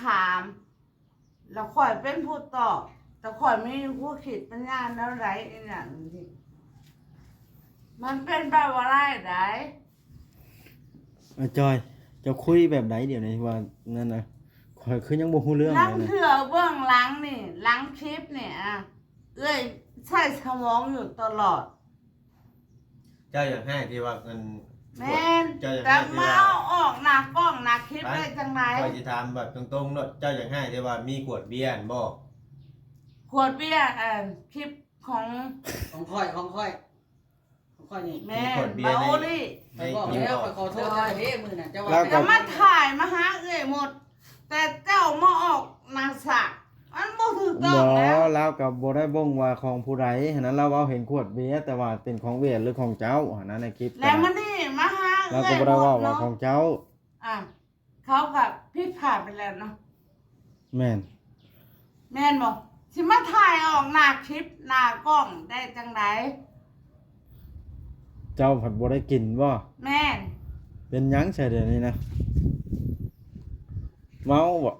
ຖາມ ແລ້ວຂ້ອຍເປັນຜູ້ຕອບ ແຕ່ຂ້ອຍມີຜູ້ຄິດປັນຍາແນວໃດອີ່ຫຍັງນີ້ ມັນເປັນໄປບໍ່ໄດ້ໃດ໋. ອາຈອຍ ເຈົ້າຄຸຍແບບໃດດຽວນີ້ ວ່ານັ້ນນະ ຂ້ອຍຄືຍັງບໍ່ຮູ້ເລື່ອງເລີຍນະ. ລາງເທື່ອເບື້ອງຫຼັງນີ້ ຫຼັງຄລິບນີ້ ອະ ເອື້ອຍໃຊ້ສະໝອງຢູ່ຕະຫຼອດ. ເຈົ້າຢາກໃຫ້ທີ່ວ່າອັນ ແມ່ນ ເຈົ້າຢາກໃຫ້ທີ່ວ່າ ແຕ່ມາເອົາອອກໜ້າກ້ອງໜ້າຄລິບໄດ້ຈັ່ງໃດ? ຂ້ອຍຊິຖາມແບບຕົງໆໂລດ ເຈົ້າຢາກໃຫ້ທີ່ວ່າມີຂວດເບຍຫັ້ນບໍ່? ຂວດເບຍ ເອີ ຄລິບຂອງ ຂອງຂ້ອຍ ຂອງຂ້ອຍ ຂອງຂ້ອຍນີ້ ແມ່ນ ມີຂວດເບຍໃນ ບາໂອລີ ໃນຄລິບ ຂ້ອຍບອກແລ້ວ ຂ້ອຍຂໍໂທດເຈົ້າເດ້ ມື້ນັ້ນເຈົ້າວ່າ ແລ້ວກໍມາຖ່າຍມາຫາເອື້ອຍໝົດ ແຕ່ເຈົ້າມາອອກໜ້າສາກ ມັນບໍ່ຖືກຕ້ອງແລ້ວ. ບໍ່ ລາວກໍບໍ່ໄດ້ບົ່ງວ່າຂອງຜູ້ໃດຫັ້ນນະ ລາວເວົ້າເຫັນຂວດເບຍ ແຕ່ວ່າເປັນຂອງເວຍນ ຫຼື ຂອງເຈົ້າຫັ້ນນະ ໃນຄລິບ ແລ້ວມື້ນີ້ມາຫາເອື້ອຍໝົດເນາະ ລາວກໍບໍ່ໄດ້ເວົ້າວ່າຂອງເຈົ້າ. ອ່າ ເຂົາກໍຜິດພາດໄປແລ້ວເນາະ. ແມ່ນ ແມ່ນບໍ່? ຊິມາຖ່າຍອອກໜ້າຄລິບໜ້າກ້ອງໄດ້ຈັ່ງໃດ? ເຈົ້າພັດບໍ່ໄດ້ກິນບໍ່? ແມ່ນ. ເປັນຫຍັງຊະດຽວນີ້ນະ? ເມົາບໍ່?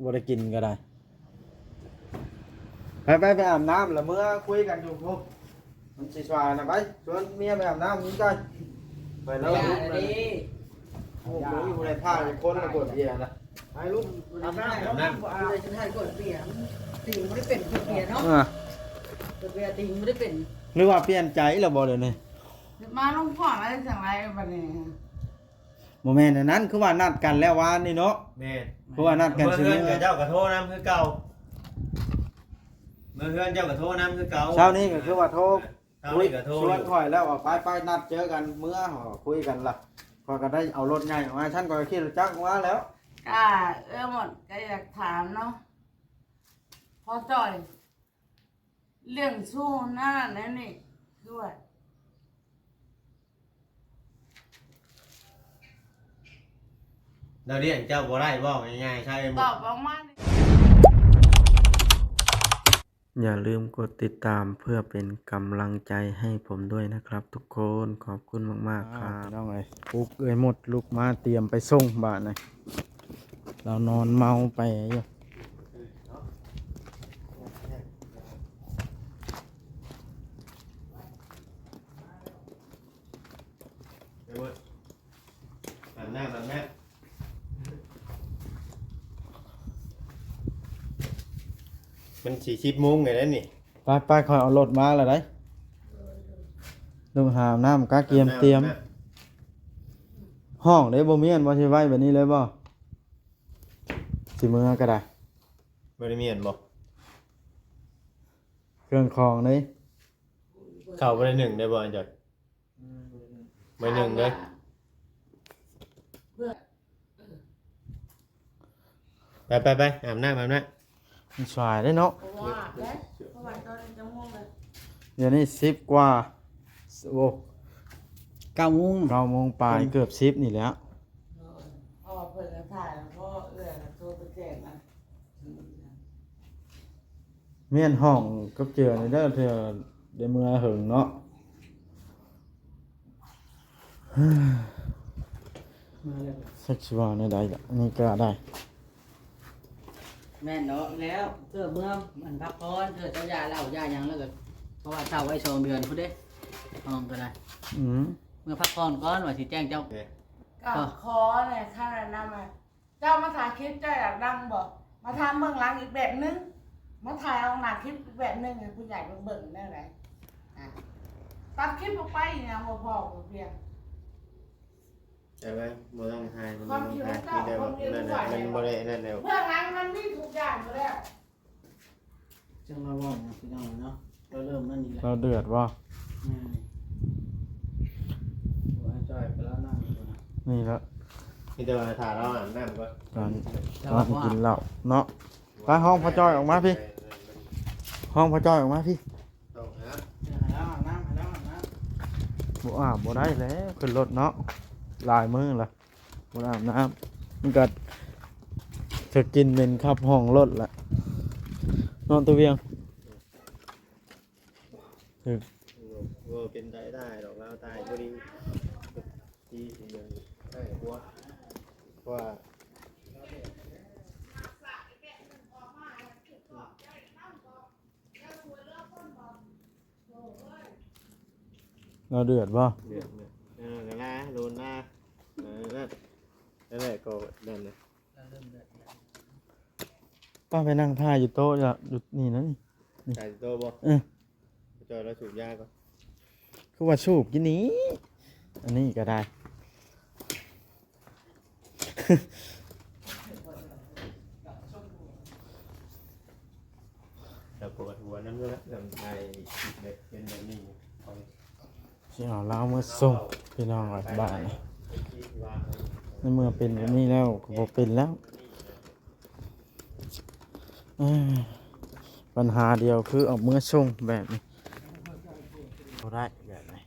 ບໍ່ໄດ້ກິນກໍໄດ້. ໄປໆ ໄປອາບນ້ຳລະເມືອຄຸຍກັນຢູ່ພຸ້ນ ມັນຊິສວາຍນະ. ໄປ ຊວນເມຍໄປອາບນ້ຳນີ້ກ່ອນ. ໄປແລ້ວ ຢ່າເດ້. ໂອ້ ບໍ່ມີຜູ້ໃດພາຈັກຄົນລະ ກວດເບຍນະ. ໄປລູກ ອາບນ້ຳ ອາບນ້ຳ. ຜູ້ໃດຊິໃຫ້ກວດເບຍ? ຕີງບໍ່ໄດ້ເປັນກວດເບຍເນາະ. ອ່າ ກວດເບຍຕີງບໍ່ໄດ້ເປັນ. ຫຼືວ່າປ່ຽນໃຈແລ້ວບໍ່ດຽວນີ້? ມາລົງຂອງແລ້ວຈັ່ງໃດບັດນີ້? ບໍ່ແມ່ນອັນນັ້ນ ຄືວ່ານັດກັນແລ້ວວານນີ້ເນາະ. ແມ່ນ ຄືວ່ານັດກັນຊິເມືອ. ເມືອເຮືອນເຈົ້າກໍໂທນຳຄືເກົ່າ ເມືອເຮືອນເຈົ້າກໍໂທນຳຄືເກົ່າ. ເຊົ້ານີ້ກໍຄືວ່າໂທ ເຊົ້ານີ້ກໍໂທ ຊວນຂ້ອຍແລ້ວວ່າ ໄປໆ ນັດເຈີກັນເມືອ ເຮົາກໍຄຸຍກັນລະ. ຂ້ອຍກໍໄດ້ເອົາລົດໃຫຍ່ອອກມາ ຊັ້ນຂ້ອຍກໍຂີ່ລົດຈັກອອກມາແລ້ວ. ກະເອື້ອຍໝົດກໍຢາກຖາມເນາະ ພໍ່ຈ້ອຍ ເລື່ອງຊູ້ນັ້ນແນວນີ້ ຄືວ່າ ລາວລ້ຽງເຈົ້າບໍ່ໄດ້ ເວົ້າງ່າຍໆ ໃຊ່ໝົດ. ຕອບອອກມານີ້. อย่าลืมกดติดตามเพื่อเป็นกำลังใจให้ผมด้วยนะครับทุกคน ขอบคุณมากๆ ครับ อ้าว พี่น้องเอ้ย ปลุกเอื้อยหมดลุกมาเตรียมไปส่งบาดนี้ ลาวนอนเมาไปอยู่. ອາບນ້ຳ ອາບນ້ຳ ມັນຊິສິບໂມງແລ້ວນີ້. ໄປໆ ຂ້ອຍເອົາລົດມາແລ້ວໃດ໋ ລົງຫາອາບນ້ຳ ກະກຽມຕຽມ. ອາບນ້ຳ ອາບນ້ຳ. ຫ້ອງເດ້ ບໍ່ມີອັນວ່າຊິໄວ້ແບບນີ້ເລີຍບໍ່? ຊິເມືອກໍໄດ້ ບໍ່ໄດ້ມີອັນບໍ່? ເຄື່ອງຂອງເດ້ ເຂົ້າບໍ່ໄດ້ໜຶ້ງໄດ້ບໍ່ ອາຈານ? ໄວ້ໜຶ່ງເດີ. ໄປໆໆ ອາບນ້ຳ ອາບນ້ຳ. ມັນສາຍເດ້ເນາະ. ເພາະວ່າ ເພາະວ່າຕອນນີ້ຈັກໂມງແລ້ວ? ດຽວນີ້ສິບກວ່າ. ໂອ້ ເກົ້າໂມງ ເກົ້າໂມງປາຍ ເກືອບສິບນີ້ແຫຼະ. ເອີ ເພາະວ່າເພິ່ນກໍຖ່າຍ ແລ້ວພໍເອື້ອຍກໍໂທໄປແຈ້ງນະ. ມ້ຽນຫ້ອງກັບເຈືອນີ້ເດີ ເທື່ອໄດ້ເມືອເຫິງເນາະ. ຈັກຊິວ່າແນວໃດລະ ອັນນີ້ກໍໄດ້. ແມ່ນເນາະ ແລ້ວເທື່ອເມືອ ອັນ ພັກຜ່ອນ ເທື່ອເຈົ້າຢາເຫຼົ້າຢາຫຍັງ ແລ້ວກໍ ເພາະວ່າເຊົ່າໄວ້ສອງເດືອນພຸ້ນເດ້ ຫ້ອງກໍໄດ້. ອືມ ເມືອພັກຜ່ອນກ່ອນ ວ່າຊິແຈ້ງເຈົ້າ. ກໍຂໍແຫຼະ ຄັນແນະນຳ ເຈົ້າມາຖ່າຍຄລິບ ເຈົ້າຢາກດັງບໍ່? ມາຖ່າຍເບື້ອງຫຼັງອີກແບບໜຶ່ງ ມາຖ່າຍອອກໜ້າຄລິບອີກແບບໜຶ່ງ ໃຫ້ຜູ້ໃຫຍ່ເບິ່ງ ເບິ່ງແນວໃດ? ອ່າ ຕັດຄລິບອອກໄປ ອີຫຍັງບໍ່ພໍບໍ່ພຽງ. ແຕ່ວ່າບໍ່ຕ້ອງຖ່າຍ ຄວາມຄິດຂອງເຈົ້າ ຄວາມຄິດຂອງຂ້ອຍ ມັນບໍ່ໄດ້ນັ້ນແລ້ວ ເບື້ອງຫຼັງມັນມີທຸກຢ່າງຢູ່ແລ້ວ. ຈັ່ງລາວເວົ້ານະ ພີ່ນ້ອງເນາະ ລາວເລີ່ມອັນນີ້ແຫຼະ. ລາວເດືອດບໍ່? ແມ່ນ. ໂອ້ຍ ຈ່ອຍໄປລາວນັ່ງຢູ່ນະ ນີ້ລະ ມີແຕ່ວ່າຖ້າລາວອາບນ້ຳກ່ອນ ຕອນ ຕອນກິນເຫຼົ້າເນາະ. ໄປ ຮ້ອງພໍ່ຈ້ອຍອອກມາພີ້ ຮ້ອງພໍ່ຈ້ອຍອອກມາພີ້. ຕ້ອງອາບ ໃຫ້ລາວອາບນ້ຳ ໃຫ້ລາວອາບນ້ຳ. ບໍ່ອາບບໍ່ໄດ້ແລ້ວ ຂຶ້ນລົດເນາະ ຫຼາຍມື້ລະ. ບໍ່ໄດ້ອາບນ້ຳ ມັນກໍຈະກິ່ນເໝັນຂັບຫ້ອງລົດລະເນາະ ຕາວຽງ. ເອີ ບໍ່ເປັນໄດ້ ໄດ້ດອກ ລາວຕາຍບໍ່ດີ ດີຊິເດີນໄດ້ກວ່າ ເພາະວ່າ ລາວເດືອດບໍ່? ເດືອດ ເດືອດ ເອີ ກະລາ ໂລນລາ ເອີ ນັ້ນ ນັ້ນແຫຼະ ກໍນັ້ນນະ. ປ້າໄປນັ່ງຖ່າຍຢູ່ໂຕະ ຢູ່ນີ້ນະນີ້ ຖ່າຍຢູ່ໂຕະບໍ່? ເອີ ຈອຍລາວສູບຢາກ່ອນ. ຄືວ່າສູບຢູ່ນີ້ ອັນນີ້ກໍໄດ້. ແລ້ວປວດຫົວນຳເລີຍ ເລື່ອງໄອເປັນແບບນີ້. ຊິເອົາລາວມາສົ່ງພີ່ນ້ອງເອີຍ ບ້ານນີ້. ໃນເມື່ອເປັນແບບນີ້ແລ້ວກໍບໍ່ເປັນແລ້ວ. ເອີ ບັນຫາດຽວຄືເອົາເມືອສົ່ງແບບນີ້ ບໍ່ໄດ້ແບບນີ້.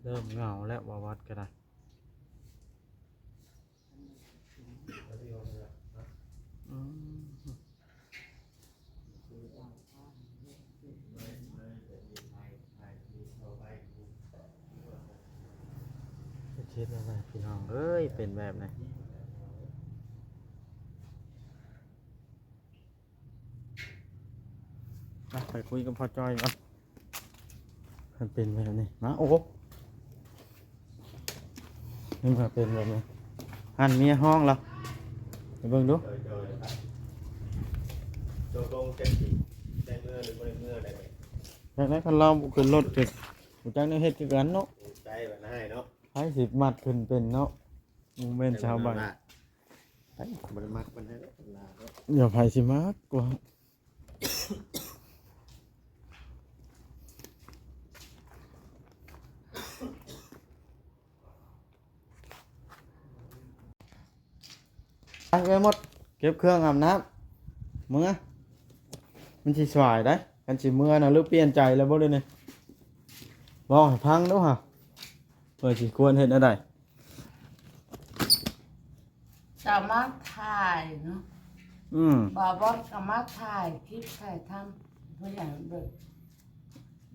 ເລີ່ມເຫງົາແລ້ວ ບໍ່ວັດກໍໄດ້. ອືມ ເຮັດແນວໃດພີ່ນ້ອງເອີຍ ເປັນແບບນີ້. ມາ ໄປຄຸຍກັບພໍ່ຈ້ອຍກ່ອນ. ມັນເປັນແບບນີ້ ມາ ໂອ້ ນີ້ມັນເປັນແບບນີ້. ຫັ້ນເມຍຮ້ອງລະ ໄປເບິ່ງດູ. ໂດຍ ໂດຍ ຕົກລົງຈັກຊິໄດ້ເມືອຫຼືບໍ່ໄດ້ເມືອໃດ. ຈັ່ງໃດຄັນລາວບໍ່ຂຶ້ນລົດ ກໍບໍ່ຈັກແນວເຮັດຄືກັນເນາະ. ໃຈວ່ານາຍເນາະ ໃຜຊິມັດຂຶ້ນເປັນເນາະ ບໍ່ແມ່ນຊາວບ້ານ. ບໍ່ໄດ້ມັກປານໃດດອກ ລາວເນາະ ດຽວໃຜຊິມັກກວ່າ. ໄປ ໄປໝົດ ເກັບເຄື່ອງອາບນ້ຳ ເມືອ. ມັນຊິສວາຍໄດ໋ ຄັນຊິເມືອນະ. ຫຼືປ່ຽນໃຈແລ້ວບໍ່ດຽວນີ້? ເວົ້າໃຫ້ຟັງດູຫາ ວ່າຊິຄວນເຮັດແນວໃດ? ຈະມາຖ່າຍເນາະ ອືມ ບ່າວບອດກໍມາຖ່າຍຄລິບ ຖ່າຍທຳ ຜູ້ຫຍັງເບິ່ງ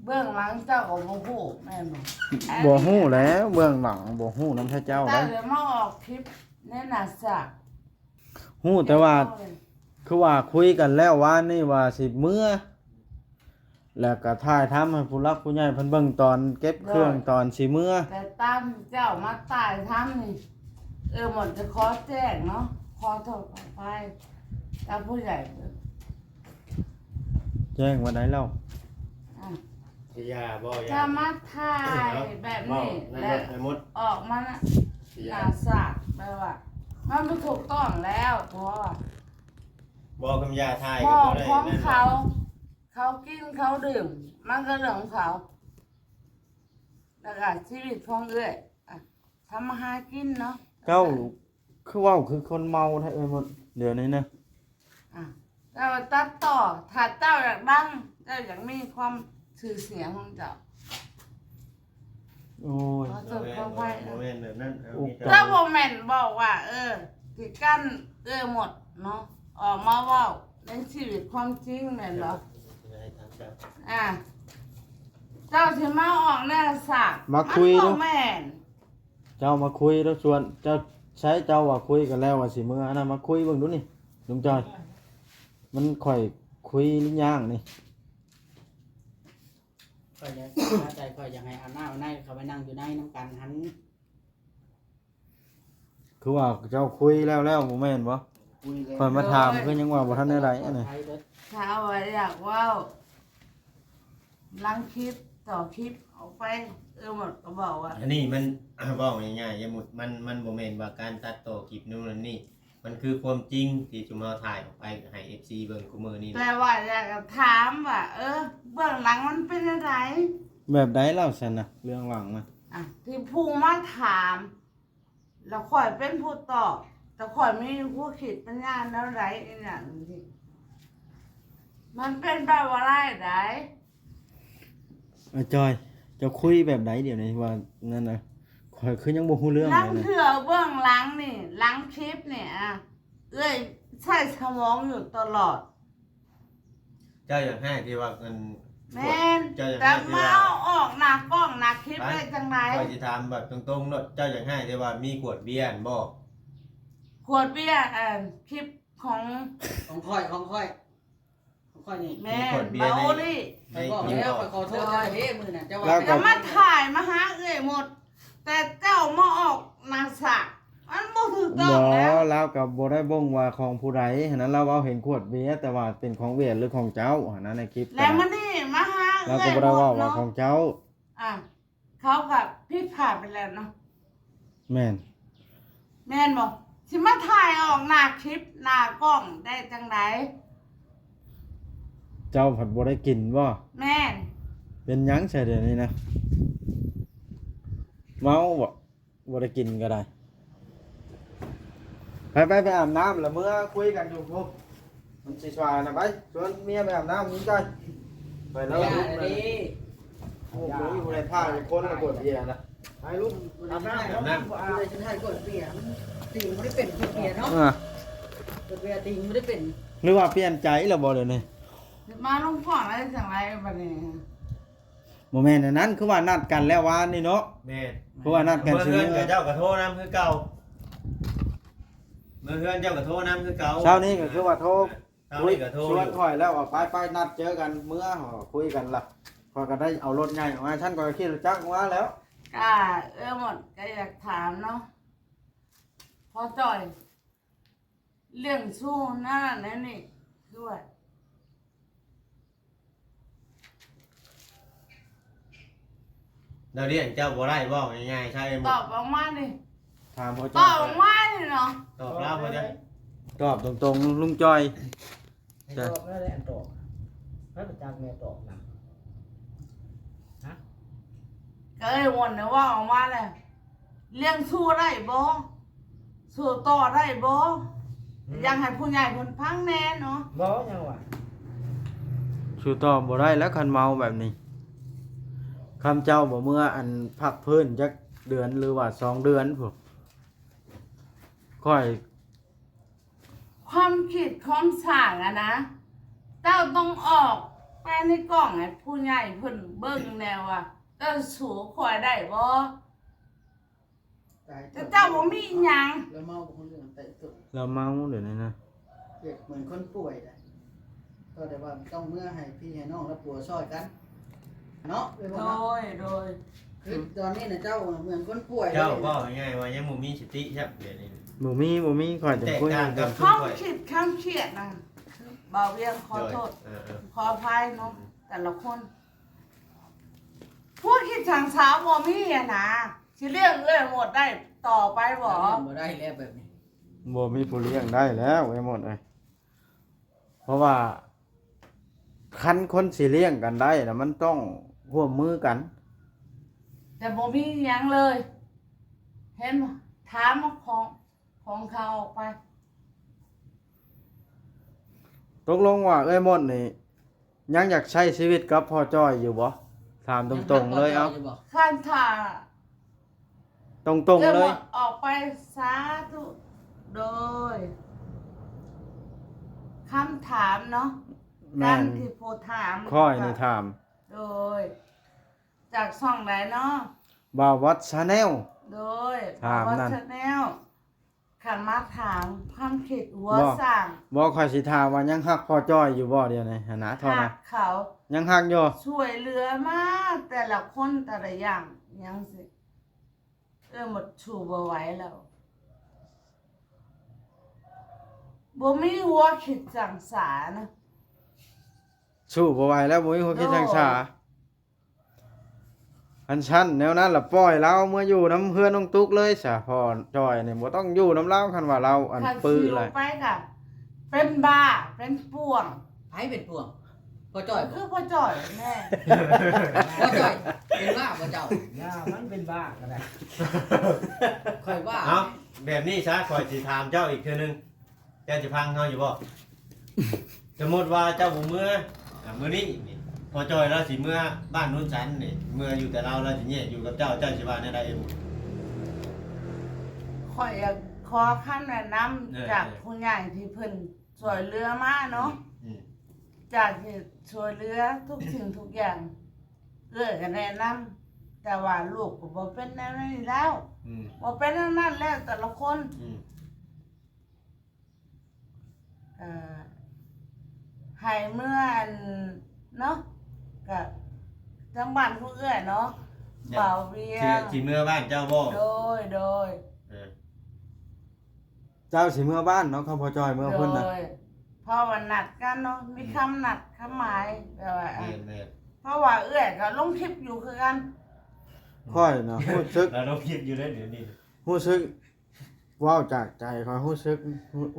ເບື້ອງຫຼັງເຈົ້າກໍບໍ່ຮູ້ແມ່ນບໍ່? ບໍ່ຮູ້ແລ້ວ ເບື້ອງຫຼັງບໍ່ຮູ້ນຳໃຜເຈົ້າ ແຕ່ໄດ້ ເລີຍມາອອກຄລິບໃນໜ້າສາກ. ຮູ້ແຕ່ວ່າ ເຈົ້າ ຄືວ່າຄຸຍກັນແລ້ວວານນີ້ວ່າຊິເມືອ ແລ້ວກໍຖ່າຍທຳໃຫ້ຜູ້ຫຼັກຜູ້ໃຫຍ່ເພິ່ນເບິ່ງຕອນເກັບເຄື່ອງ ໂດຍ ຕອນຊິເມືອ. ແຕ່ຕາມເຈົ້າມາຖ່າຍທຳນີ້ ເອີ ໝົດຈະຂໍແຈ້ງເນາະ ຂໍໂທດຂໍອະໄພກັບຜູ້ໃຫຍ່. ແຈ້ງວ່າໃດແລ້ວ? ອ່ະ ຊິຢາບໍ່? ຢາ ຈະມາຖ່າຍແບບນີ້ ເວົ້ານັ້ນ ແລ້ວ ເວົ້າໃຫ້ໝົດ ອອກມານະ ຊິຢາ ໜ້າສາກ ແບບວ່າມັນບໍ່ຖືກຕ້ອງແລ້ວ ເພາະວ່າ ບໍ່ ຄຳຢາຖ່າຍກໍບໍ່ໄດ້ ຂອງ ນັ້ນ ເຂົາ ເຂົາກິນເຂົາດື່ມ ມັນກໍເລື່ອງຂອງເຂົາ ແລ້ວກໍຊີວິດຂອງເອື້ອຍ ອ່ະ ທຳມາຫາກິນເນາະ. ເຈົ້າຄືເວົ້າຄືຄົນເມົາແທ້ເອີຍ ດຽວນີ້ນະ. ອ່ະ ແຕ່ວ່າຕັດຕໍ່ ຖ້າເຈົ້າຢາກດັງ ເຈົ້າຢາກມີຄວາມຊື່ສຽງຂອງເຈົ້າ ໂອ້ຍ ຂໍໂທດຂໍອະໄພ ບໍ່ແມ່ນແບບນັ້ນ ເຈົ້າບໍ່ແມ່ນບອກວ່າ ເອີ ຊິກັ້ນເອື້ອຍໝົດເນາະ ອອກມາເວົ້າໃນຊີວິດຄວາມຈິງແມ່ນບໍ່? ອ່າ ເຈົ້າຊິມາອອກແນວສາກ ມາຄຸຍ ມັນບໍ່ແມ່ນ. ເຈົ້າມາຄຸຍແລ້ວຊວນ ເຈົ້າໃຊ້ເຈົ້າວ່າຄຸຍກັນແລ້ວວ່າຊິເມືອ ອັນນັ້ນມາຄຸຍເບິ່ງດູນີ້ ລຸງຈອຍ ມັນຂ້ອຍຄຸຍຫຼືຍ່າງນີ້? ຂ້ອຍຢາກ ໃຈຂ້ອຍຢາກໃຫ້ອາບນ້ຳອາບໃນ ເຂົ້າໄປນັ່ງຢູ່ໃນນຳກັນຫັ້ນ. ຄືວ່າເຈົ້າຄຸຍແລ້ວແລ້ວບໍ່ແມ່ນບໍ່? ຄຸຍແລ້ວ ຂ້ອຍມາຖາມ ໂດຍ ຄືຍັງວ່າບໍ່ທັນໄດ້ໃດ ອັນນີ້ ຖ້າວ່າຢາກເວົ້າ ຫຼັງຄລິບຕໍ່ຄລິບອອກໄປ ເອີ ໝົດກໍບອກວ່າ ອັນນີ້ມັນ ເວົ້າງ່າຍໆ ຢາມຸດ ມັນ ມັນບໍ່ແມ່ນວ່າການຕັດຕໍ່ຄລິບໂນ່ນນັ້ນນີ້ ມັນຄືຄວາມຈິງທີ່ຊຸມເຮົາຖ່າຍອອກໄປໃຫ້ເອັຟຊີເບິ່ງຄູ່ມື້ນີ້. ແຕ່ວ່າຢາກຈະຖາມວ່າ ເອີ ເບື້ອງຫຼັງມັນເປັນແນວໃດ? ແບບໃດລະຊັ້ນນະ ເບື້ອງຫຼັງນະ? ອ່ະ ທີ່ຜູ້ມາຖາມ ແລ້ວຂ້ອຍເປັນຜູ້ຕອບ ແຕ່ຂ້ອຍມີຫົວຄິດປັນຍາແນວໃດອີ່ຫຍັງນີ້ ມັນເປັນໄປບໍ່ໄດ້ໃດ໋. ອາຈອຍ ເຈົ້າຄຸຍແບບໃດດຽວນີ້ວ່ານັ້ນນະ? ຂ້ອຍຄືຍັງບໍ່ຮູ້ເລື່ອງເລີຍນະ. ລາງເທື່ອເບື້ອງຫຼັງນີ້ ຫຼັງຄລິບນີ້ ອະ ເອື້ອຍໃຊ້ສະໝອງຢູ່ຕະຫຼອດ. ເຈົ້າຢາກໃຫ້ທີ່ວ່າອັນ ແມ່ນ ເຈົ້າຢາກໃຫ້ທີ່ວ່າ ແຕ່ມາເອົາອອກໜ້າກ້ອງໜ້າຄລິບໄດ້ຈັ່ງໃດ? ຂ້ອຍຊິຖາມແບບຕົງໆໂລດ ເຈົ້າຢາກໃຫ້ທີ່ວ່າມີຂວດເບຍຫັ້ນບໍ່? ຂວດເບຍ ເອີ ຄລິບຂອງ ຂອງຂ້ອຍ ຂອງຂ້ອຍ ຂ້ອຍນີ້ ແມ່ນ ມີຂວດເບຍໃນ ເບົາລີ້ ໃນ ຂ້ອຍບອກແລ້ວ ຄລິບ ຂ້ອຍຂໍໂທດເຈົ້າເດ້ມື້ນັ້ນ ເຈົ້າວ່າ ລາວກໍ ຢ່າມາຖ່າຍມາຫາເອື້ອຍໝົດ ແຕ່ເຈົ້າມາອອກໜ້າສາກ ມັນບໍ່ຖືກຕ້ອງແລ້ວ. ບໍ່ ລາວກໍບໍ່ໄດ້ບົ່ງວ່າຂອງຜູ້ໃດຫັ້ນນະ ລາວເວົ້າເຫັນຂວດເບຍ ແຕ່ວ່າເປັນຂອງແຫວນ ຫຼື ຂອງເຈົ້າຫັ້ນນະ ໃນຄລິບ ແລ້ວມື້ນີ້ມາຫາເອື້ອຍໝົດເນາະ ລາວກໍບໍ່ໄດ້ເວົ້າວ່າຂອງເຈົ້າ. ອ່າ ເຂົາກໍຜິດພາດໄປແລ້ວເນາະ. ແມ່ນ ແມ່ນບໍ່? ຊິມາຖ່າຍອອກໜ້າຄລິບ ໜ້າກ້ອງໄດ້ຈັ່ງໃດ? ເຈົ້າພັດບໍ່ໄດ້ກິນບໍ່? ແມ່ນ. ເປັນຫຍັງຊະດຽວນີ້ນະ? ເມົາບໍ່? ບໍ່ໄດ້ກິນກໍໄດ້. ໄປ ໄປ ໄປອາບນ້ຳ ລະເມືອຄຸຍກັນຢູ່ພຸ້ນ ມັນຊິສວ່າງນະ. ໄປ ຊວນເມຍໄປອາບນ້ຳ ມີໃຈ ໄປແລ້ວ. ໂອ້ໂຫ ຢູ່ໃນຜ້າຄົນລະກວດເບຍນະ. ໄປລູກ ອາບນ້ຳ ອາບນ້ຳ ບໍ່ອາບ ຊິໃຫ້ກວດເບຍ ມັນຕີງບໍ່ໄດ້ເປັນກວດເບຍເນາະ. ອ່າ ກວດເບຍຕີງບໍ່ໄດ້ເປັນ. ຫຼືວ່າປ່ຽນໃຈແລ້ວບໍ່ດຽວນີ້? ມາລົງຂອງໄດ້ຈັ່ງໃດບັດນີ້? ບໍ່ແມ່ນອັນນັ້ນ ຄືວ່ານັດກັນແລ້ວວານນີ້ເນາະ. ແມ່ນ ຄືວ່ານັດກັນ ເມືອເຮືອນ ຊິເມືອ ເຂົາເຈົ້າກໍໂທນຳຄືເກົ່າ ເມືອເຮືອນເຈົ້າກໍໂທນຳຄືເກົ່າ. ເຊົ້ານີ້ກໍຄືວ່າໂທ ເຊົ້ານີ້ກໍໂທ ຊວນຂ້ອຍແລ້ວວ່າ ໄປໆ ນັດເຈີກັນເມືອ ເຮົາກໍຄຸຍກັນລະ. ຂ້ອຍກໍໄດ້ເອົາລົດໃຫຍ່ອອກມາ ຊັ້ນຂ້ອຍຂີ່ລົດຈັກອອກມາແລ້ວ. ກະເອື້ອຍໝົດກໍຢາກຖາມເນາະ ພໍ່ຈ້ອຍ ລ້ຽງຊູ້ນັ້ນແນວນີ້ ຄືວ່າ ລາວລ້ຽງເຈົ້າບໍ່ໄດ້ບໍ່? ງ່າຍໆ ໃຊ່ ຕອບອອກມານີ້ ຖາມພໍ່ ຕອບອອກມານີ້ເນາະ. ຕອບລາວບໍ່? ຕອບຕົງໆ ລຸງຈ້ອຍ. ໃຫ້ຕອບແລ້ວແຫຼະ ອັນຕອບ ໃຜປະຈັກແມ່ຕອບນຳ ຮະ? ກໍເອີ່ຍ ວອນເວົ້າອອກມາແລ້ວ ລ້ຽງສູ້ໄດ້ບໍ່? ສູ້ຕໍ່ໄດ້ບໍ່? ອືມ ຢາກໃຫ້ຜູ້ໃຫຍ່ເພິ່ນຟັງແດ່ເນາະ. ບໍ່ ຫຍັງຫວາ? ສູ້ຕໍ່ບໍ່ໄດ້ແລ້ວ ຄັນເມົາແບບນີ້. ຄຳເຈົ້າບໍ່ເມືອ ອັນ ພັກຟື້ນຈັກເດືອນ ຫຼືວ່າສອງເດືອນພຸ້ນ ຂ້ອຍ ຄວາມຄິດຄວາມສ້າງຫັ້ນນະ ເຈົ້າຕ້ອງອອກໄປໃນກ້ອງໃຫ້ຜູ້ໃຫຍ່ເພິ່ນເບິ່ງແດ່ວ່າ ເຈົ້າສູ້ຂ້ອຍໄດ້ບໍ່? ຕາຍ ແຕ່ເຈົ້າບໍ່ມີຫຍັງ. ລາວເມົາບໍ່ຮູ້ເລື່ອງ ແຕ່ຕົວ ລາວເມົາດຽວນີ້ນະ ເປັນເໝືອນຄົນປ່ວຍໄດ໋. ກໍໄດ້ວ່າຕ້ອງເມືອໃຫ້ພີ່ໃຫ້ນ້ອງລະປົວຊ່ອຍກັນເນາະ. ໂດຍ ໂດຍ ຄືຕອນນີ້ນະ ເຈົ້າເໝືອນຄົນປ່ວຍ ເຈົ້າເວົ້າງ່າຍໆວ່າຍັງບໍ່ມີສະຕິຊ້ຳ ດຽວນີ້ ບໍ່ມີ ບໍ່ມີ ຂ້ອຍຈະຄຸຍກັນ. ຄວາມຄິດຄວາມຄຽດນະ ບ່າວວຽງຂໍໂທດ ເອີໆ ຂໍອະໄພເນາະ ແຕ່ລະຄົນ ຄວາມຄິດສ້າງສາບໍ່ມີຫັ້ນນະ ຊິລ້ຽງເອື້ອຍໝົດໄດ້ຕໍ່ໄປບໍ່? ລ້ຽງບໍ່ໄດ້ແລ້ວແບບນີ້ ບໍ່ມີຜູ້ລ້ຽງໄດ້ແລ້ວເອື້ອຍໝົດເອີຍ. ເພາະວ່າຄັນຄົນຊິລ້ຽງກັນໄດ້ນະ ມັນຕ້ອງຮ່ວມມືກັນ. ແຕ່ບໍ່ມີຫຍັງເລີຍ ເຫັນບໍ່? ຖາມຂອງ ຂອງເຂົາອອກໄປ. ຕົກລົງວ່າເອື້ອຍມົດນີ້ ຍັງຢາກໃຊ້ຊີວິດກັບພໍ່ຈ້ອຍຢູ່ບໍ່? ຖາມຕົງໆເລີຍເອົາ. ຄັນຖ້າ ຕົງໆເລີຍ ອອກໄປ. ສາທຸ. ໂດຍ ຄຳຖາມເນາະ. ແມ່ນ ການທີ່ຜູ້ຖາມ ຂ້ອຍນີ້ຖາມ. ໂດຍ ຈາກຊ່ອງໃດເນາະ? ບ່າວວັດ Channel. ໂດຍ ບ່າວວັດ Channel. ຄັນມາຖາມຄວາມຄິດຫົວສ້າງ ບໍ່ ຂ້ອຍຊິຖາມວ່າຍັງຮັກພໍ່ຈ້ອຍຢູ່ບໍ່ດຽວນີ້ຫັ້ນນະ? ເທົ່ານັ້ນ ຮັກເຂົາ ຍັງຮັກຢູ່. ຊ່ວຍເຫຼືອມາແຕ່ລະຄົນແຕ່ລະຢ່າງຫຍັງຊີ້ ເອື້ອຍໝົດສູ້ບໍ່ໄຫວແລ້ວ ບໍ່ມີຫົວຄິດສ້າງສານະ. ສູ້ບໍ່ໄຫວແລ້ວ ບໍ່ມີຫົວຄິດສ້າງສາ. ໂດຍ ຄັນຊັ້ນແນວນັ້ນລະ ປ່ອຍລາວເມືອຢູ່ນຳເຮືອນນ້ອງຕຸກເລີຍຊະ. ພໍ່ຈ້ອຍນີ້ບໍ່ຕ້ອງຢູ່ນຳລາວ ຄັນວ່າລາວອັນ ຄັນ ປື້ ຊິລົງໄປກະເປັນບ້າເປັນປ່ວງ. ໃຜເປັນປ່ວງ? ພໍ່ຈ້ອຍ ຄືພໍ່ຈ້ອຍແນ່. ພໍ່ຈ້ອຍເປັນບ້າບໍ່ເຈົ້າ? ຢ່າ ມັນເປັນບ້າກໍໄດ້ ຂ້ອຍວ່າ. ເອົ້າ ແບບນີ້ຊະ ຂ້ອຍຊິຖາມເຈົ້າອີກເທື່ອໜຶ່ງ. ເຈົ້າຈະຟັງເຮົາຢູ່ບໍ່? ສົມມຸດວ່າເຈົ້າບໍ່ເມືອ ອາ ມື້ນີ້ນີ້ ພໍ່ຈ້ອຍລາວຊິເມືອບ້ານໂນນສັນນີ້ ເມືອຢູ່ແຕ່ລາວ ລາວຊິແຍກຢູ່ກັບເຈົ້າ ເຈົ້າຊິວ່າແນວໃດ? ຂ້ອຍຢາກຂໍຄຳແນະນຳ ເອີ ຈາກຜູ້ໃຫຍ່ທີ່ເພິ່ນຊ່ວຍເຫຼືອມາເນາະ. ອືມ ຈາກທີ່ຊ່ວຍເຫຼືອທຸກສິ່ງທຸກຢ່າງ ເອື້ອຍກໍແນະນຳ ແຕ່ວ່າລູກກໍບໍ່ເປັນແນວນີ້ແລ້ວ. ອືມ ບໍ່ເປັນແນວນັ້ນແລ້ວ ແຕ່ລະຄົນ. ອືມ ເອີ ໃຫ້ເມືອອັນເນາະ ກະທາງບ້ານຜູ້ເອື້ອຍເນາະ ບ່າວວຽງ ຊິເມືອບ້ານເຈົ້າບໍ່? ໂດຍ ໂດຍ ເອີ ເຈົ້າຊິເມືອບ້ານເນາະ ຄຳພໍ່ຈ້ອຍເມືອພຸ້ນນະ ໂດຍ ເພາະວ່ານັດກັນເນາະ ມີຄຳນັດຄຳໝາຍ ແບບວ່າ ແມ່ນໆ ເພາະວ່າເອື້ອຍກໍລົງຄລິບຢູ່ຄືກັນ ຂ້ອຍນະຮູ້ສຶກ ລາວລົງຄລິບຢູ່ເດ້ດຽວນີ້ ຮູ້ສຶກ ເວົ້າຈາກໃຈ ຂ້ອຍຮູ້ສຶກ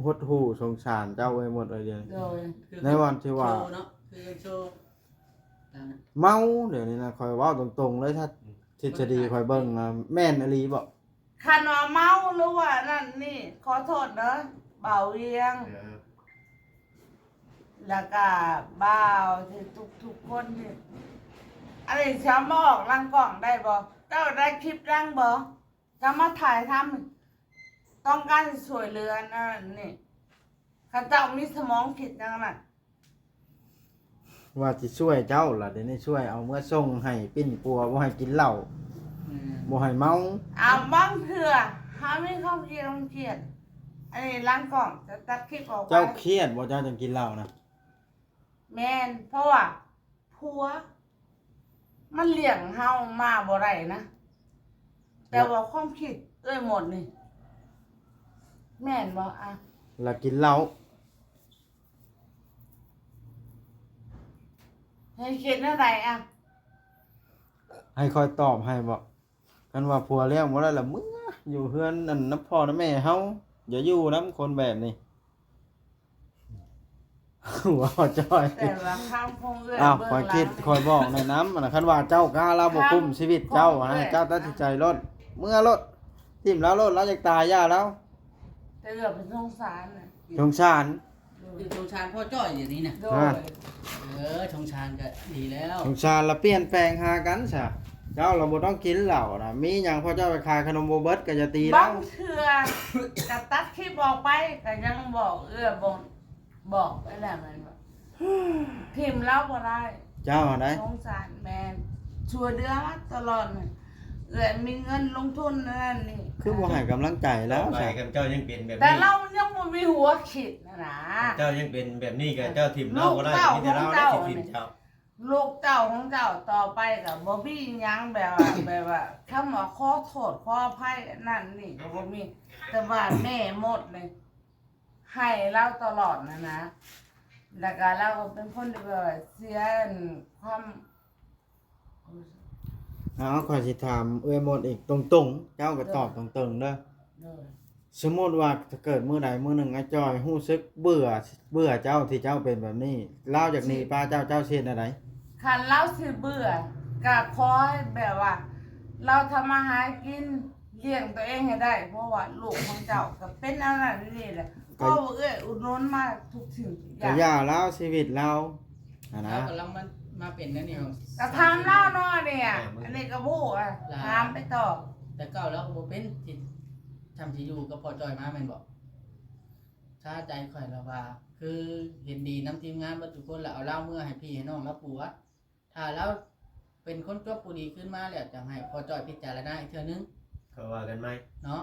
ຫົດຫູ່ສົງສານເຈົ້າເອີຍໝົດເອີຍດຽວນີ້ ໂດຍ ໃນວັນທີ່ວ່າ ຄືໂຊເນາະ ຄືໂຊ ເມົາ ດຽວນີ້ນະ ຂ້ອຍເວົ້າຕົງໆເລີຍ ຖ້າທິດສະດີຂ້ອຍເບິ່ງນະ ແມ່ນອີ່ຫຼີບໍ່? ຄັນວ່າເມົາ ຫຼືວ່ານັ້ນນີ້ ຂໍໂທດເດີ ບ່າວວຽງ ເອີ ແລ້ວກະບ່າວທີ່ທຸກໆຄົນທີ່ ອັນນີ້ຊິເອົາມາອອກຫຼັງກ້ອງໄດ້ບໍ່? ເຈົ້າໄດ້ຄລິບຫຼັງບໍ່? ຈະມາຖ່າຍທຳ ຕ້ອງການຊິຊ່ວຍເຫຼືອອັນນັ້ນນີ້ ເຂົາເຈົ້າມີສະໝອງຄິດຫຍັງນັ້ນ ວ່າຊິຊ່ວຍເຈົ້າລະ ດຽວນີ້ຊ່ວຍເອົາເມືອສົ່ງໃຫ້ປິ່ນປົວ ບໍ່ໃຫ້ກິນເຫຼົ້າ ແມ່ນ ບໍ່ໃຫ້ເມົາ. ອາ ບາງເທື່ອເຮົາມີຄວາມຄິດຄວາມຄຽດ ອັນນີ້ຫຼັງກ້ອງຈະຕັດຄລິບອອກໄປ. ເຈົ້າຄຽດບໍ່ ເຈົ້າຈັ່ງກິນເຫຼົ້ານະ? ແມ່ນ ເພາະວ່າ ຜົວມັນລ້ຽງເຮົາມາບໍ່ໄດ້ນະ ແຕ່ວ່າຄວາມຄິດເອື້ອຍມົດນີ້ ແມ່ນບໍ່ອະ? ລະກິນເຫຼົ້າ ໃຫ້ຄິດແນວໃດອະ? ໃຫ້ຂ້ອຍຕອບໃຫ້ບໍ່? ຄັນວ່າຜົວລ້ຽງບໍ່ໄດ້ລະ ເມືອຢູ່ເຮືອນອັນນຳພໍ່ນຳແມ່ເຮົາ ຢ່າຢູ່ນຳຄົນແບບນີ້. ຫົວເຈົ້າ ແຕ່ວ່າຄຳຂອງເອື້ອຍ ອ້າວ ເບິ່ງ ຂ້ອຍຄິດ ລະ ຂ້ອຍບອກແນະນຳ ອັນນະ ຄັນວ່າເຈົ້າກ້າລາວບໍ່ກຸ້ມຊີວິດເຈົ້າ ໃຫ້ເຈົ້າຕັດສິນໃຈໂລດ ເມືອໂລດ ຖິ້ມລາວໂລດ ລາວຢາກຕາຍຢ່າລາວ. ແຕ່ເອື້ອຍເປັນສົງສານນະ ສົງສານ ໂດຍ ເປັນສົງສານພໍ່ຈ້ອຍດຽວນີ້ນະ ໂດຍ ເອີ ສົງສານກໍດີແລ້ວ ສົງສານລະປ່ຽນແປງຫາກັນຊະ ເຈົ້າລະບໍ່ຕ້ອງກິນເຫຼົ້ານະ ມີຫຍັງພໍ່ເຈົ້າໄປຂາຍຂະໜົມບໍ່ເບິດກໍຢ່າຕີລາວ. ບາງເທື່ອກໍຕັດຄລິບອອກໄປ ກໍຍັງບອກເອື້ອຍ ບອກ ບອກໄປແລ້ວແມ່ນບໍ່? ຖິ້ມລາວບໍ່ໄດ້ ເຈົ້າຫັ້ນໃດ ສົງສານ ແມ່ນ ຊ່ວຍເຫຼືອມາຕະຫຼອດ ເອື້ອຍມີເງິນລົງທຶນນັ້ນນີ້ ຄືບໍ່ໃຫ້ກຳລັງໃຈລາວຊະ ຕໍ່ໄປຄັນເຈົ້າຍັງເປັນແບບນີ້ ແຕ່ລາວຍັງບໍ່ມີຫົວຄິດຫັ້ນນະ ເຈົ້າຍັງເປັນແບບນີ້ກໍເຈົ້າຖິ້ມລາວບໍ່ໄດ້ ມີແຕ່ລາວແຫຼະຊິຖິ້ມເຈົ້າ. ລູກເຕົ້າຂອງເຈົ້າຕໍ່ໄປກໍບໍ່ມີຫຍັງ ແບບວ່າ ແບບວ່າຄຳວ່າຂໍໂທດຂໍອະໄພອັນນັ້ນນີ້ກໍບໍ່ມີ ແຕ່ວ່າແມ່ມົດນີ້ໃຫ້ລາວຕະຫຼອດຫັ້ນນະ ແລ້ວກໍລາວກໍເປັນຄົນທີ່ແບບວ່າເສຍຄວາມ ເອົາ ຂ້ອຍຊິຖາມເອື້ອຍມົດອີກຕົງໆ ເຈົ້າກໍຕອບຕົງໆເດີ ໂດຍ ໂດຍ. ສົມມຸດວ່າຖ້າເກີດມື້ໃດມື້ໜຶ່ງອ້າຍຈ້ອຍຮູ້ສຶກເບື່ອ ເບື່ອເຈົ້າທີ່ເຈົ້າເປັນແບບນີ້ ລາວຢາກໜີປາເຈົ້າ ເຈົ້າຊິເຮັດແນວໃດ? ຄັນລາວຊິເບື່ອ ກະຂໍໃຫ້ແບບວ່າ ລາວທຳມາຫາກິນລ້ຽງຕົວເອງໃຫ້ໄດ້ ເພາະວ່າລູກຂອງເຈົ້າກະເປັນແນວນັ້ນແນວນີ້ແຫຼະ ເພາະວ່າເອື້ອຍອຸດໜູນມາທຸກສິ່ງທຸກຢ່າງ ກະຢ່າລາວ ຊີວິດລາວຫັ້ນນະ ລາວກຳລັງມາ ມາເປັນແນວນີ້ ກະຖາມລາວເນາະອັນນີ້ ເອີ ອັນນີ້ກະບໍ່ຮູ້ ຖາມໄປຕໍ່ ແຕ່ເກົ່າລາວກະບໍ່ເປັນ ທີ່ ຊ່ຳທີ່ຢູ່ກັບພໍ່ຈ້ອຍມາແມ່ນບໍ່? ຄາໃຈຂ້ອຍລະວ່າ ຄືເຫັນດີນຳທີມງານເບິດທຸກຄົນ ລະເອົາລາວເມືອໃຫ້ພີ່ໃຫ້ນ້ອງລາວປົວ ຖ້າລາວເປັນຄົນຈົບຜູ້ດີຄືນມາແລ້ວ ຈັ່ງໃຫ້ພໍ່ຈ້ອຍພິຈາລະນາອີກເທື່ອໜຶ່ງ ຄ່ອຍວ່າກັນໃໝ່ເນາະ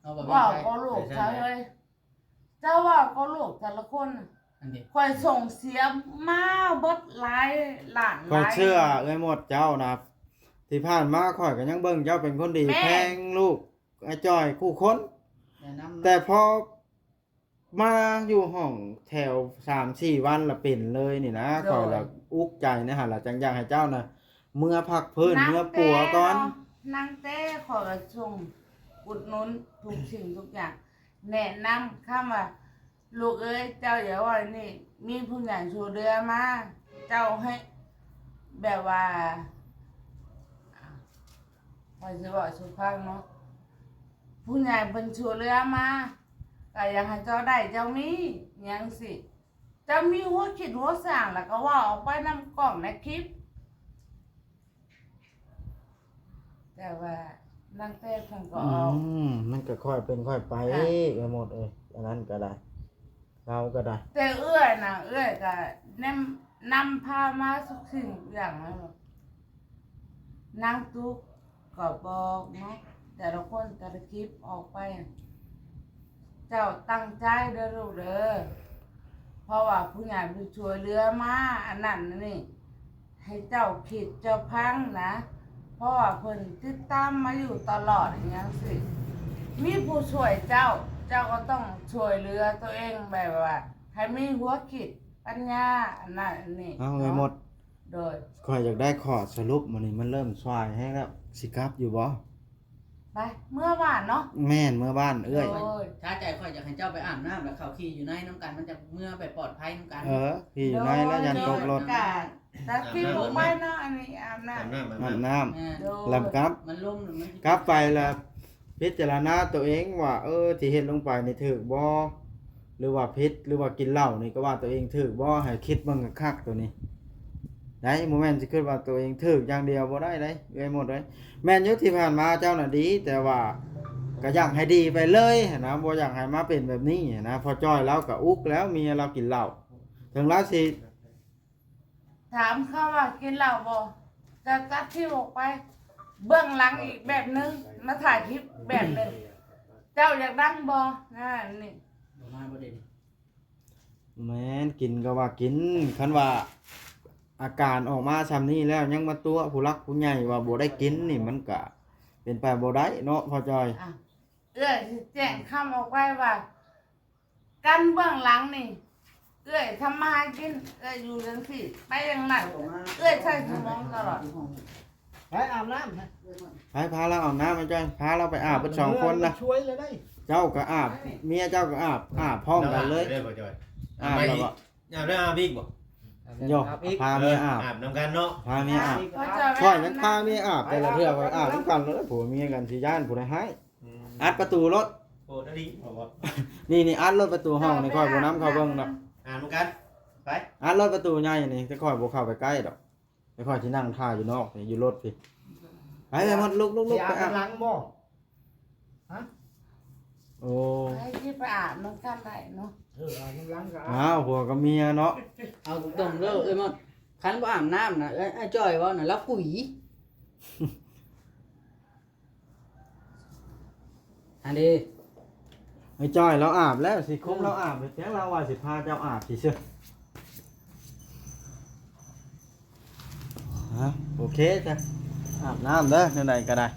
ເນາະ ເວົ້າກໍລູກຊະເຮີ້ຍ ເຈົ້າເວົ້າກໍລູກແຕ່ລະຄົນ ອັນນີ້ ຂ້ອຍສົ່ງເສຍມາເບິດຫຼາຍລ້ານ ຂ້ອຍເຊື່ອເອື້ອຍມົດເຈົ້ານະ ທີ່ຜ່ານມາຂ້ອຍກໍຍັງເບິ່ງເຈົ້າເປັນຄົນດີ ແມ່ນ ແພງລູກອ້າຍຈ້ອຍຄູ່ຄົນ ແຕ່ນຳ ແຕ່ພໍ ມາຢູ່ຫ້ອງແຖວສາມສີ່ວັນລະເປັນເລີຍນີ້ນະ ໂດຍ ຂ້ອຍລະອຸກໃຈນະຫັ້ນລະ ຈັ່ງຢາກໃຫ້ເຈົ້ານະເມືອພັກຟື້ນ ນາງ ເມືອປົວກ່ອນ ແຕ່ເນາະ ນາງແຕ່ຂ້ອຍກະສົ່ງອຸດໜູນທຸກສິ່ງທຸກຢ່າງ ແນະນຳ ຄຳວ່າ ລູກເອີຍ ເຈົ້າຢ່າເວົ້ານີ້ ມີຜູ້ໃຫຍ່ຊ່ວຍເຫຼືອມາ ເຈົ້າໃຫ້ແບບວ່າ ຂ້ອຍຊິເວົ້າສູ່ຟັງເນາະ ຜູ້ໃຫຍ່ເພິ່ນຊ່ວຍເຫຼືອມາ ກະຢາກໃຫ້ເຈົ້າໄດ້ເຈົ້າມີ ຫຍັງຊີ້ ເຈົ້າມີຫົວຄິດຫົວສ້າງ ແລ້ວກະເວົ້າອອກໄປນຳກ້ອງໃນຄລິບ ແຕ່ວ່ານາງແຕ່ເພິ່ນກໍອອກ ອືມ ມັນກະຄ່ອຍເປັນຄ່ອຍໄປ ເອື້ອຍມົດເອີຍ ອັນນັ້ນກະໄດ້ ລາວກໍໄດ້ ແຕ່ເອື້ອຍນະ ເອື້ອຍກໍນຳ ນຳພາມາທຸກສິ່ງທຸກຢ່າງແລ້ວ ນາງຕຸກກໍບອກເນາະ ແຕ່ລະຄົນແຕ່ລະຄລິບອອກໄປ ເຈົ້າຕັ້ງໃຈເດີລູກເດີ ເພາະວ່າຜູ້ໃຫຍ່ເພິ່ນຊ່ວຍເຫຼືອມາອັນນັ້ນອັນນີ້ ໃຫ້ເຈົ້າຄິດເຈົ້າຟັງນະ ເພາະວ່າເພິ່ນຕິດຕາມມາຢູ່ຕະຫຼອດອີຫຍັງຊີ້ ມີຜູ້ຊ່ວຍເຈົ້າ ເຈົ້າກໍຕ້ອງຊ່ວຍເຫຼືອຕົວເອງ ແບບວ່າໃຫ້ມີຫົວຄິດປັນຍາອັນນັ້ນອັນນີ້ ເອົາ ເອີຍ ເນາະ ໝົດ ໂດຍ ຂ້ອຍຢາກໄດ້ຂໍ້ສະຫຼຸບມື້ນີ້ ມັນເລີ່ມສາຍແຮງແລ້ວ ຊິກັບຢູ່ບໍ່? ໄປ ເມືອບ້ານເນາະ ແມ່ນ ເມືອບ້ານເອື້ອຍ ໂດຍ ຖ້າໃຈຂ້ອຍຢາກໃຫ້ເຈົ້າໄປອາບນ້ຳ ແລ້ວເຂົ້າຂີ່ຢູ່ໃນນຳກັນ ມັນຈະເມືອໄປປອດໄພນຳກັນ ເອີ ຂີ່ຢູ່ໃນແລ້ວຢ້ານຕົກລົດ ກະຕັດທີບອອກໄປເນາະ ອັນນີ້ອາບນ້ຳ ອາບນ້ຳ ອາບນ້ຳ ແມ່ນ ໂດຍ ແລ້ວກັບ ມັນລົມ ມັນ ກັບໄປແລ້ວ ພິຈາລະນາຕົວເອງວ່າ ເອີ ທີ່ເຮັດລົງໄປນີ້ຖືກບໍ່ ຫຼືວ່າຜິດ ຫຼືວ່າກິນເຫຼົ້ານີ້ ກໍວ່າຕົວເອງຖືກບໍ່ ໃຫ້ຄິດເບິ່ງຄັກໆ ໂຕນີ້ໄດ໋ ບໍ່ແມ່ນຊິຄິດວ່າຕົວເອງຖືກຢ່າງດຽວ ບໍ່ໄດ້ເດ້ ເອື້ອຍໝົດເອີຍ ແມ່ນຢູ່ທີ່ຜ່ານມາເຈົ້ານະດີ ແຕ່ວ່າກໍຢາກໃຫ້ດີໄປເລີຍຫັ້ນນະ ບໍ່ຢາກໃຫ້ມາເປັນແບບນີ້ຫັ້ນນະ ພໍ່ຈ້ອຍລາວກໍອຸກແລ້ວ ເມຍລາວກິນເຫຼົ້າ ເຖິງລາວຊິ ຖາມເຂົາວ່າກິນເຫຼົ້າບໍ່? ຈະຕັດຄລິບອອກໄປ ເບື້ອງຫຼັງອີກແບບໜຶ່ງ ມາຖ່າຍຄລິບແບບໜຶ່ງ ເຈົ້າຢາກດັງບໍ່? ນັ້ນນີ້ ບໍ່ມາບໍ່ໄດ້ນີ້ ແມ່ນ ກິນກໍວ່າກິນ ຄັນວ່າອາການອອກມາຊ່ຳນີ້ແລ້ວ ຍັງມາຕົວະຜູ້ຫຼັກຜູ້ໃຫຍ່ວ່າບໍ່ໄດ້ກິນນີ້ ມັນກະເປັນໄປບໍ່ໄດ້ເນາະ ພໍ່ຈ້ອຍ ອ່ະ ເອື້ອຍຊິແຈ້ງຄຳອອກໄປວ່າ ກັນເບື້ອງຫຼັງນີ້ ເອື້ອຍທຳມາຫາກິນ ເອື້ອຍຢູ່ຈັ່ງຊີ້ ໄປຈັ່ງນັ້ນ ເອື້ອຍໃຊ້ສະໝອງຕະຫຼອດ ໄປອາບນ້ຳ ໄປ ພາລາວອາບນ້ຳ ອ້າຍຈ້ອຍ ພາລາວໄປອາບເບິດສອງຄົນນະ ຊ່ວຍແລ້ວໄດ໋ ເຈົ້າກໍອາບ ເມຍເຈົ້າກໍອາບ ອາບພ້ອມກັນເລີຍ ເດີ ພໍ່ຈ້ອຍ ອາບແລ້ວບໍ່? ອາບແລ້ວອາບອີກບໍ່? ໂຍ ອາບອີກ ພາເມຍອາບ ເອີ ອາບນຳກັນເນາະ ພາເມຍອາບ ຂ້ອຍຍັງພາເມຍອາບ ແຕ່ລະເທື່ອຂ້ອຍອາບນຳກັນເລີຍ ຜົວເມຍກັນຊິຢ້ານຜູ້ໃດຮ້າຍ ອືມ ອັດປະຕູໂລດ ໂອດອີ່ຫຼີ ນີ້ ນີ້ ອັດໂລດປະຕູຫ້ອງນີ້ ຂ້ອຍບໍ່ນຳເຂົ້າເບິ່ງດອກ ອາບນຳກັນ ໄປ ອັດໂລດປະຕູໃຫຍ່ນີ້ ແຕ່ຂ້ອຍບໍ່ເຂົ້າໄປໃກ້ດອກ ແຕ່ຂ້ອຍຊິນັ່ງຖ້າຢູ່ນອກນີ້ ຢູ່ລົດພີ້ ໄປ ໄປໝົດ ລຸກໆ ໄປອາບ ຊິອາບນຳຫຼັງບໍ່? ຮະ? ໂອ້ ໃຜຊິໄປອາບນຳກັນໄດ້ເນາະ ເອີ ອາບນຳຫຼັງກໍອາບ ອ້າວ ຜົວກັບເມຍເນາະ ເອົາຕົງໆເດີ ເອີຍມອດ ຄັນບໍ່ອາບນ້ຳນະ ເອີຍ ອ້າຍຈ້ອຍເວົ້ານະ ລາວກຸຍ ຫັ້ນເດ ອ້າຍຈ້ອຍລາວອາບແລ້ວ ຊິຄຸມລາວອາບ ແຕ່ລາວວ່າຊິພາເຈົ້າອາບຊື່ໆ ຮະ ໂອເຄຈ້ະ ອາບນ້ຳເດີ ແນວໃດກໍໄດ້